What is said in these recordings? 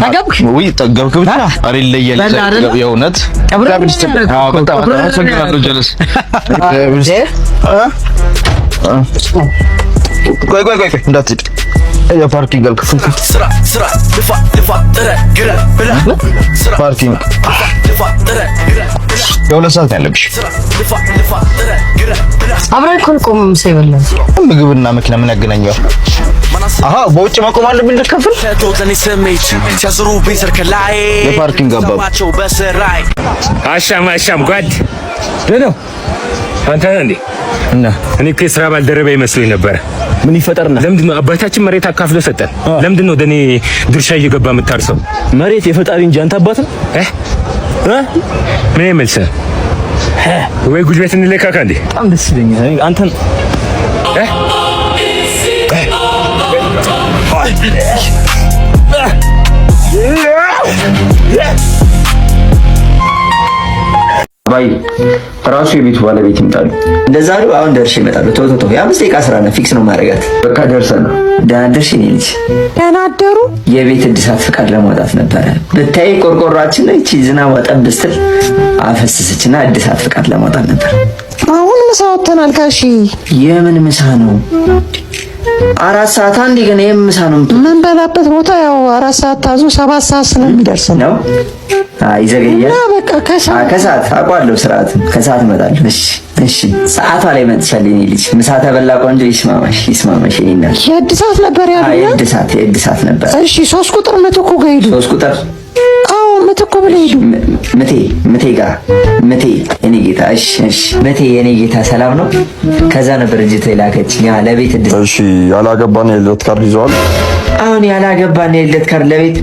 ጠገብክ? ውይ ጠገብክ ብቻ። ኧረ ይለያል። የእውነት በጣም አመሰግናለሁ። ጀለስ ቆይ ቆይ ቆይ እንዳትሄድ የ parking አልከፈልኩም። Parking የሁለት ሰዓት ነው ያለብሽ። አብረን እኮ ቆመን ምሳ የበላን። ምግብና መኪና ምን ያገናኘዋል? አሃ በውጭ መቆም አለብኝ ልከፍል። የ parking አባብ አሻም አሻም ጓድ ደህና አንተ ነህ እንዴ? እና እኔ እኮ የስራ ባልደረባ ይመስለኝ ነበረ። ምን ይፈጠርና? ለምንድን ነው አባታችን መሬት አካፍሎ ሰጠን? ለምንድን ነው ወደ እኔ ድርሻ እየገባ የምታርሰው? መሬት የፈጣሪ እንጂ አንተ አባት ነው። እ ምን መልስ ወይ ጉልበት እንለካካ እንዴ? በጣም ደስ ይለኛል። አንተን አባይ ራሱ የቤቱ ባለቤት ይምጣሉ። እንደዛ አሉ። አሁን ደርሼ እመጣለሁ። ተው ተው ተው፣ የ5 ደቂቃ ስራ ነው፣ fix ነው ማድረጋት። በቃ ደርሰን ነው። ደህና አደርሽ የኔ ልጅ። ደህና አደሩ። የቤት እድሳት ፍቃድ ለማውጣት ነበረ። ብታይ ቆርቆሯችን ላይ እቺ ዝናቧ ጠብ ስትል አፈሰሰችና እድሳት ፍቃድ ለማውጣት ነበር። አሁን ምሳ ወጥተናል ጋሺ። የምን ምሳ ነው? 4 ሰዓት አንዴ ገና የምን ምሳ ነው? የምንበላበት ቦታ ያው 4 ሰዓት ታዞ 7 ሰዓት ስለሚደርስ ነው። ነው ይዘገያል። እና በቃ ከሰዓት ከሰዓት አውቀዋለሁ፣ ስርዓቱን ከሰዓት እመጣለሁ። እሺ እሺ፣ ሰዓቷ ላይ መጥቻለሁ የኔ ልጅ። ምሳ ተበላ ቆንጆ። ይስማማሽ ይስማማሽ የኔ እናት። የእድሳት ነበር ያሉኝ። የእድሳት የእድሳት ነበር። እሺ 3 ቁጥር ምትኩ ጋር ሂዱ። 3 ቁጥር አዎ ምትኩ ብለህ ሂዱ። ምቴ ምቴ ጋር ምቴ የኔ ጌታ። እሺ እሺ፣ ምቴ የኔ ጌታ ሰላም ነው። ከዛ ነበር እጅ የላከችኝ ለቤት እድሳት። እሺ ያላገባን የልደት ካርድ ይዘዋል። አሁን ያላገባን የልደት ካርድ ለቤት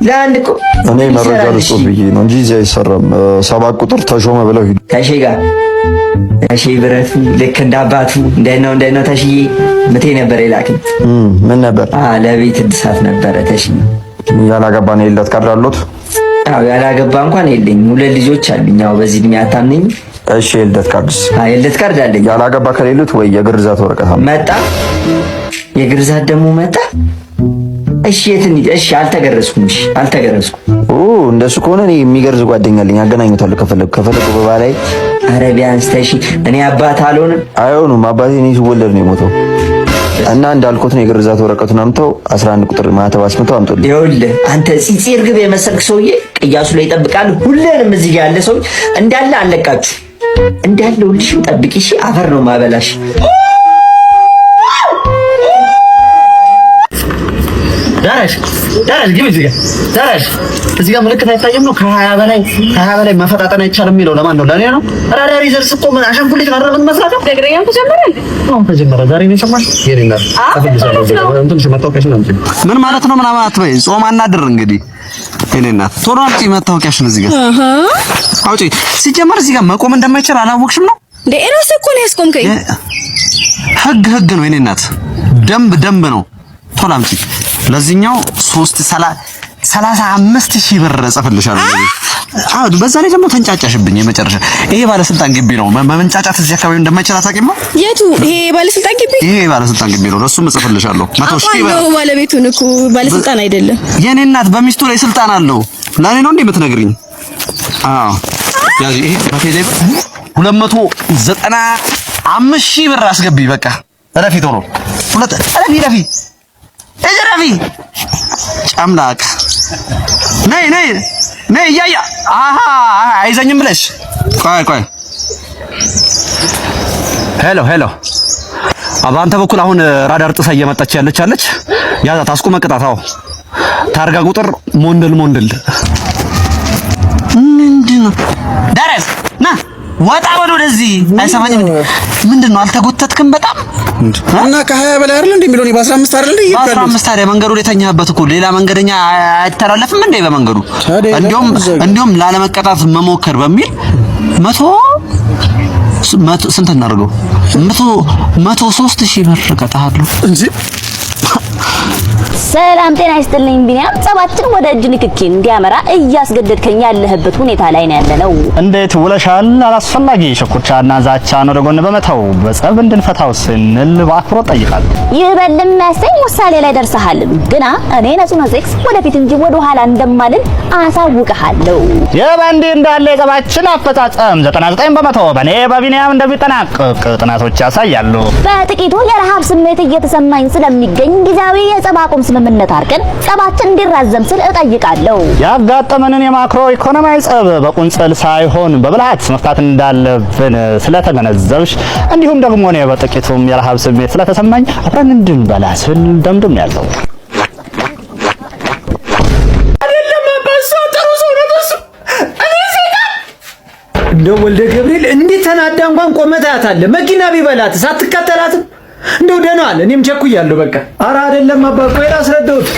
ለአንድ እኮ እኔ መረጃ ልስጦት ብዬ ነው እንጂ እዚህ አይሰራም። 7 ቁጥር ተሾመ ብለው ሂዱ። ተሼ ጋር ተሼ ብረቱ ልክ እንደ አባቱ እንዴት ነው እንዴት ነው ተሽዬ? ምቴ ነበር የላከኝ። ምን ነበር? ለቤት እድሳት ነበረ ተሽዬ። ያላገባን የልደት ካርድ አሉት? አዎ ያላገባ እንኳን የለኝም። ሁለት ልጆች አሉኝ። ያው በዚህ እድሜ አታምነኝ። እሺ የልደት ካርድስ? የልደት ካርድ አለኝ። ያላገባ ከሌሉት ወይ የግርዛት ወረቀት መጣ። የግርዛት ደግሞ መጣ። እሺ የት እንሂድ? እሺ አልተገረዝኩም። እሺ አልተገረዝኩም። ኦ እንደሱ ከሆነ እኔ የሚገርዝ ጓደኛ አለኝ፣ አገናኙታለሁ። ከፈለጉ ከፈለጉ በባላይ ኧረ ቢያንስ ተሺ እኔ አባት አልሆንም። አይሆኑም። አባቴ እኔ ስወለድ ነው የሞተው እና እንዳልኩት ነው የግርዛት ወረቀቱን አምተው 11 ቁጥር ማተብ አስመተው አምጡልኝ። ይኸውልህ አንተ ፂፂ እርግብ የመሰልክ ሰውዬ ቅያሱ ላይ ይጠብቃል። ሁሉንም እዚህ ጋር ያለ ሰው እንዳለ አለቃችሁ እንዳለ ሁልሽም ጠብቂ። እሺ አፈር ነው ማበላሽ። ዳራሽ ዳራሽ ግቢ እዚህ ጋር ዳራሽ፣ እዚህ ጋር ምልክት አይታይም ነው። ከ20 በላይ ከ20 በላይ መፈጣጠን አይቻልም የሚለው ለማን ነው? ለእኔ ነው። ራዳር ይዘህ ስቆም አሻንጉሊት ነው አይደል የምትመስላት? እግረኛም ተጀመረ እንዴ? አሁን ተጀመረ። ዛሬ ነው የሰማሽ? የኔ እናት መታወቂያሽን አምጪ። ምን ማለት ነው ምናምን አትበይ። ጾም አናድር እንግዲህ የኔ እናት ቶሎ አምጪ መታወቂያሽን እዚህ ጋር አውጪ። ሲጀመር እዚህ ጋር መቆም እንደማይቻል አላወቅሽም ነው እንዴ? እራስህ እኮ ነው ያስቆምከኝ። ህግ ህግ ነው የኔ እናት፣ ደንብ ደንብ ነው። ቶሎ አምጪ። ለዚህኛው 35,000 ብር እጽፍልሻለሁ። አዎ በዛ ላይ ደግሞ ተንጫጫሽብኝ። የመጨረሻ ይሄ ባለስልጣን ግቢ ነው። መንጫጫት እዚህ አካባቢ እንደማይችል አታውቂም ነው? የቱ ይሄ ባለስልጣን ግቢ? ይሄ ባለስልጣን ግቢ ነው። ለሱም እጽፍልሻለሁ 100,000 ብር። አውቃለሁ ባለቤቱን እኮ ባለስልጣን አይደለም። የኔ እናት በሚስቱ ላይ ስልጣን አለው። ለእኔ ነው እንዴ የምትነግሪኝ? አዎ ያዚ ይሄ በቴሌ ብር 295,000 ብር አስገቢ። በቃ እረፊ፣ ቶሎ ሁለት እረፊ፣ እረፊ እረፊ ጨምላቅ ነይ ነይ ነይ እያያ አሃ አይዘኝም ብለሽ ቆይ ቆይ hello hello በአንተ በኩል አሁን ራዳር ጥሳ እየመጣች ያለች አለች። ያዛት፣ አስቁመ ቅጣት። አዎ ታርጋ ቁጥር ሞንድል ሞንድል ምንድን ነው? ደረስ ና ወጣ በል ወደዚህ። አይሰማኝም። ምንድን ነው አልተጎተትክም? በጣም እና ከ20 በላይ አይደል እንዴ የሚለው በ15 አይደል እንዴ? በ15 ታዲያ መንገዱ ላይ ተኛህበት እኮ ሌላ መንገደኛ አይተላለፍም እንዴ በመንገዱ? እንዲሁም እንዲሁም ላለመቀጣት መሞከር በሚል መቶ መቶ ስንት እናድርገው? 103,000 ብር እቀጣሃለሁ እንጂ። ሰላም ጤና ይስጥልኝ ቢኒያም። ጸባችን ወደ እጅ ንክኪ እንዲያመራ እያስገደድከኝ ያለህበት ሁኔታ ላይ ነው ያለነው። እንዴት ውለሻል? አላስፈላጊ ሽኩቻና ዛቻን ወደ ጎን በመተው በጸብ እንድንፈታው ስንል በአክብሮት ጠይቃለሁ። ይበል የሚያሰኝ ውሳኔ ላይ ደርሰሃል። ግና እኔ ነጹ ነጽክስ ወደፊት እንጂ ወደ ኋላ እንደማልል አሳውቅሃለሁ። ይህ በእንዲህ እንዳለ የጸባችን አፈጻጸም 99% በእኔ በቢኒያም እንደሚጠናቀቅ ጥናቶች ያሳያሉ። በጥቂቱ የረሃብ ስሜት እየተሰማኝ ስለሚገኝ ጊዜያዊ የጸብ አቁም ስምምነት አድርገን ጸባችን እንዲራዘም ስል እጠይቃለሁ። ያጋጠመንን የማክሮ ኢኮኖሚያዊ ጸብ በቁንጽል ሳይሆን በብልሃት መፍታት እንዳለብን ስለተገነዘብሽ እንዲሁም ደግሞ እኔ በጥቂቱም የረሃብ ስሜት ስለተሰማኝ አብረን እንድንበላ ስል ደምድም ያለው። አይደለም አባ፣ እሷ ጥሩ ሰው ነው እሱ። እኔ ሴጣን እንደው ወልደ ገብርኤል እንዴት ተናዳ እንኳን ቆመህ ታያታለህ። መኪና ቢበላት ሳትከተላትም እንደው ደህና አለ። እኔም ቸኩያለሁ በቃ። ኧረ አይደለም አባ፣ ቆይ ላስረዳሁት።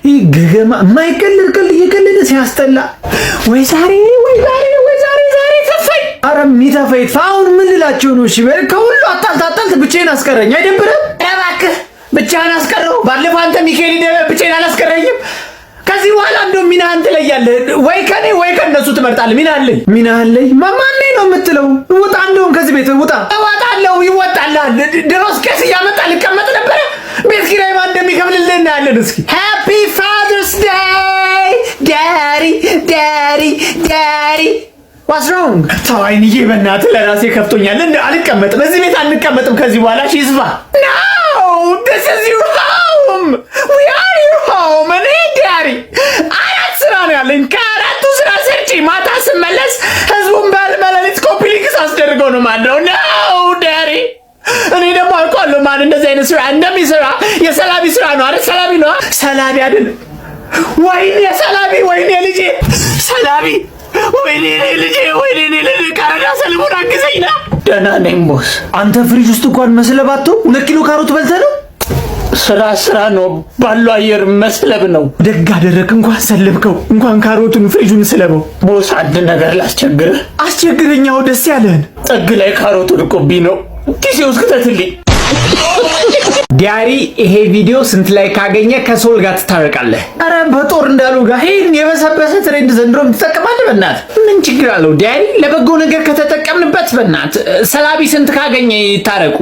ይህ ገገማ የማይቀልድ ቀልድ እየቀለደ ሲያስጠላ። ወይ ዛሬ፣ ወይ ዛሬ፣ ወይ ዛሬ፣ ዛሬ ተፋኝ። ኧረ የሚተፋ ይጥፋ። አሁን ምን ልላቸው ነው? እሺ በል፣ ከሁሉ አጣልት አጣልት ብቻዬን አስቀረኝ። አይደብርም? ኧረ እባክህ ብቻህን አስቀረው። ባለፈው አንተ ሚካኤል ብቻዬን አላስቀረኝም። ከዚህ በኋላ እንደው ሚናህን ትለያለህ። ወይ ከኔ ወይ ከእነሱ ትመርጣለህ። ሚናህን ለይ፣ ሚናህን ለይ። ማን ነው የምትለው? ውጣ፣ እንደውም ከዚህ ቤት ውጣ። እወጣለሁ፣ ይወጣልሃል። ድሮስ ቄስ እያመጣ ልቀመጥ ነበረ። ቤት ኪራይ ማን እንደሚከፍልልህ እናያለን። እስኪ Happy Father's Day, daddy, daddy, daddy. What's wrong? ተው አይንዬ፣ በእናትህ ለራሴ ከፍቶኛል። አልቀመጥም፣ እዚህ ቤት አንቀመጥም ከዚህ በኋላ። እሺ ይስፋ። No, this is your home. We are your home. እኔ daddy አራት ስራ ነው ያለኝ። ከአራቱ ስራ ሰርቼ ማታ ስመለስ ህዝቡን በሌሊት copy link አስደርገው ነው ማድረው። No, daddy፣ እኔ ደግሞ አውቀዋለሁ ማን እንደዚህ አይነት ስራ እንደሚሰራ። የሰላቢ ስራ ነው አይደል? ሰላቢ ነው። ሰላቢ አይደል? ወይኔ ሰላቢ፣ ወይኔ ልጄ ሰላቢ፣ ወይኔ ልጄ፣ ወይኔ ልጄ፣ ቀረዳ ሰለሞን አግዘኝ ና። ደህና ነኝ boss። አንተ ፍሪጅ ውስጥ እንኳን መስለብ አጥቶ 2 ኪሎ ካሮት በልተህ ነው? ስራ ስራ ነው፣ ባለው አየር መስለብ ነው። ደግ አደረግ። እንኳን ሰለብከው፣ እንኳን ካሮቱን ፍሪጁን ስለበው። Boss፣ አንድ ነገር ላስቸግርህ። አስቸግረኛው ደስ ያለህን። ጥግ ላይ ካሮቱ ወድቆብኝ ነው፣ ኪሴ ውስጥ ክተትልኝ። Daddy፣ ይሄ ቪዲዮ ስንት like ካገኘ ከሶል ጋር ትታረቃለህ? አረ በጦር እንዳሉ ጋር ይሄን የበሰበሰ trend ዘንድሮም ትጠቀማለህ። በእናትህ ምን ችግር አለው? Daddy፣ ለበጎ ነገር ከተጠቀምንበት በእናትህ ሰላቢ ስንት ካገኘ ይታረቁ?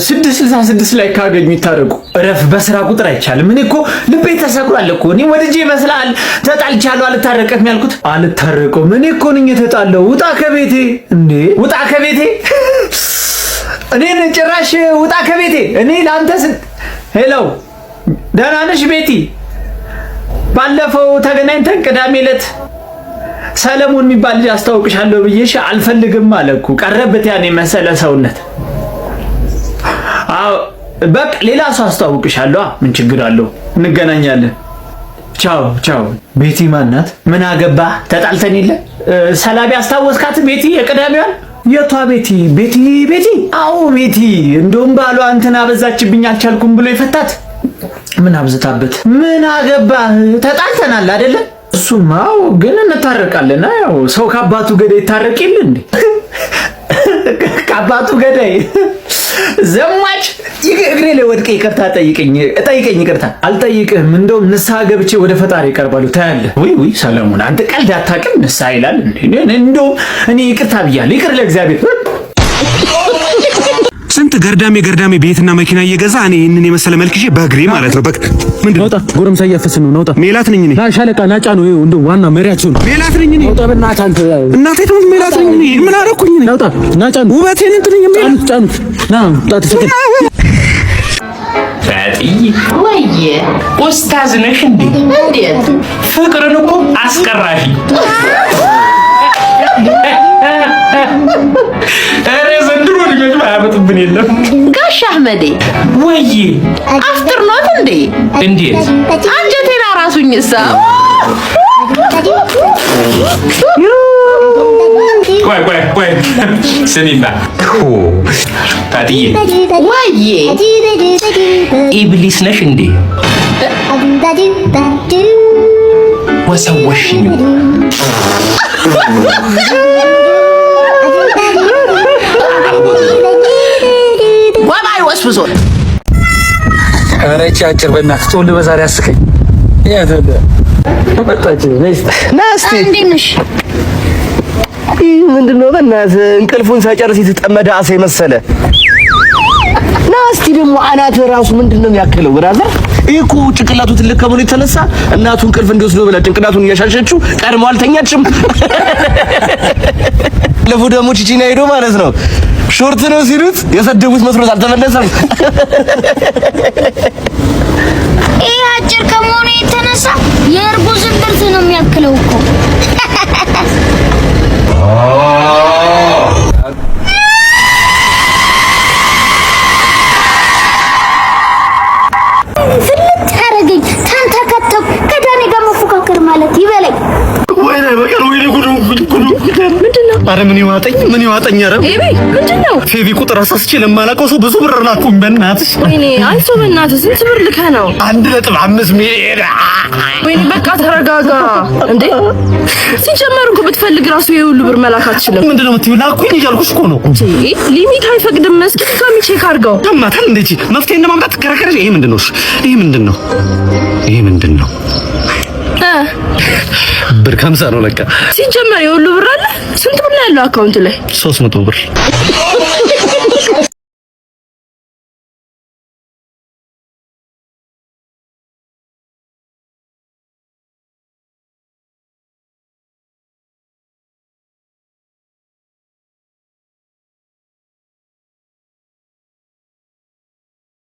666 like ካገኙ ይታረቁ። እረፍ፣ በስራ ቁጥር አይቻልም። እኔ እኮ ልቤ ተሰብሯል እኮ። እኔ ወድጄ ይመስላል ተጣልቻለሁ፣ አልታረቅም ያልኩት። አልታረቀውም። እኔ እኮ ነኝ የተጣለው። ውጣ ከቤቴ! እንዴ፣ ውጣ ከቤቴ! እኔን ጭራሽ ውጣ ከቤቴ። እኔ ለአንተ ስንት። Hello፣ ደህና ነሽ ቤቲ? ባለፈው ተገናኝተን ቅዳሜ ዕለት ሰለሞን የሚባል ልጅ አስታውቅሻለሁ ብዬሽ አልፈልግም አለ እኮ። ቀረበት ያን የመሰለ ሰውነት። አዎ በቃ ሌላ ሰው አስተዋውቅሻለሁ። ምን ችግር አለው? እንገናኛለን። ቻው ቻው። ቤቲ ማናት? ምን አገባ? ተጣልተን የለ ሰላቢ አስታወስካት? ቤቲ የቅዳሜዋን። የቷ ቤቲ? ቤቲ ቤቲ? አዎ ቤቲ። እንደውም ባሏ እንትን አበዛችብኝ አልቻልኩም ብሎ የፈታት። ምን አብዝታበት? ምን አገባህ? ተጣልተናል አይደለ? እሱማ አዎ፣ ግን እንታረቃለን። ያው ሰው ከአባቱ ገዳይ ይታረቅ የለ እንዴ? ከአባቱ ገዳይ ዘማች እግሬ ላይ ወድቄ ይቅርታ ጠይቀኝ፣ ጠይቀኝ። ይቅርታ አልጠይቅህም። እንደውም ንስሐ ገብቼ ወደ ፈጣሪ ይቀርባሉ። ታያለህ። ውይ ውይ ሰለሞን አንተ ቀልድ አታውቅም። ንስሐ ይላል እንዴ? እንደውም እኔ ይቅርታ ብያለሁ። ይቅር ለእግዚአብሔር። ስንት ገርዳሜ ገርዳሜ ቤትና መኪና እየገዛ እኔ ይህንን የመሰለ መልክ ይዤ በእግሬ ማለት ነው። በቃ ምንድን ነው? ጎረምሳ እያፈስን ነው። ናውጣ። ሜላት ነኝ እኔ። ና ሻለቃ ናጫ ነው። ይኸው እንደው ዋና መሪያቸው ነው። ሜላት ነኝ እኔ። ናውጣ በእናትህ አንተ። እናቴ ትሙት ሜላት ነኝ እኔ። ምን አደረኩኝ እኔ? ናውጣ ናጫ ነው። ውበቴን እንትን ሜላት ጫኑት ጫኑት። ና ውጣ ተሰከ ፈጥይ። ወይዬ። ኡስታዝ ነሽ እንዴ? እንዴት? ፍቅርን እኮ አስቀራሽ። ኧረ ዘንድሮ ልጆች ማያመጡብን የለም። ጋሽ አህመዴ። ወይዬ። አፍጥር ኖት እንዴ? እንዴት? አንጀቴን አራሱኝሳ። ቆይ ቆይ ቆይ፣ ስሚማ ፋጥዬ። ወይዬ። ኢብሊስ ነሽ እንዴ? ወሰወሽኝ። ወባ ይወስብሶ። ኧረ ይህቺ አጭር በእናትህ ተወልደ በዛሬ አስቀኝ። መጣች። ና እስቲ። እንዴት ነሽ? ይህ ምንድን ነው? በእናትህ እንቅልፉን ሳይጨርስ የተጠመደ አሳ የመሰለ። ና እስቲ ደግሞ አናትህ ራሱ ምንድን ነው የሚያክለው? Brother፣ ይህ እኮ ጭንቅላቱ ትልቅ ከመሆኑ የተነሳ እናቱ እንቅልፍ እንዲወስዶ ብላ ጭንቅላቱን እያሻሸችው ቀድሞ አልተኛችም። ለፉ ደግሞ ቺቺና ሄዶ ማለት ነው short ነው ሲሉት የሰደቡት መስሎት አልተመለሰም። ይህ አጭር ከመሆኑ የተነሳ የእርጉዝ እምብርት ነው የሚያክለው እኮ። ፍልጥ ያደረገኝ ተንተከተኩ። ከዳኔ ጋር መፎካከር ማለት ይበለኝ። ወይኔ በቀል፣ ወይኔ ጉድ ጉድ ጉድ! ምንድነው? አረ ምን ይዋጠኝ፣ ምን ይዋጠኝ! አረ ኤቢ ምንድነው? ፌቢ ቁጥር አሳስቼ ለማላውቀው ሰው ብዙ ብር ላኩኝ። በእናትሽ። ወይኔ አይዞህ፣ በእናትህ ስንት ብር ልከህ ነው? 1.5 ሚሊዮን። ወይኔ በቃ ተረጋጋ። እንዴ ሲጀመር እኮ ብትፈልግ ራሱ ይሄ ሁሉ ብር መላክ አትችልም። ምንድነው የምትይው? ላኩኝ እያልኩሽ እኮ ነው። እንዴ limit አይፈቅድም። እስኪ ድጋሚ check አድርገው። ያማታል እንዴ? መፍትሄ እንደማምጣት ትከራከረሽ። ይሄ ምንድነው? እሺ ይሄ ምንድነው? ይሄ ምንድነው? እ ብር ከ50 ነው ለካ። ሲጀመር የሁሉ ብር አለ። ስንት ብር ነው ያለው account ላይ? 300 ብር።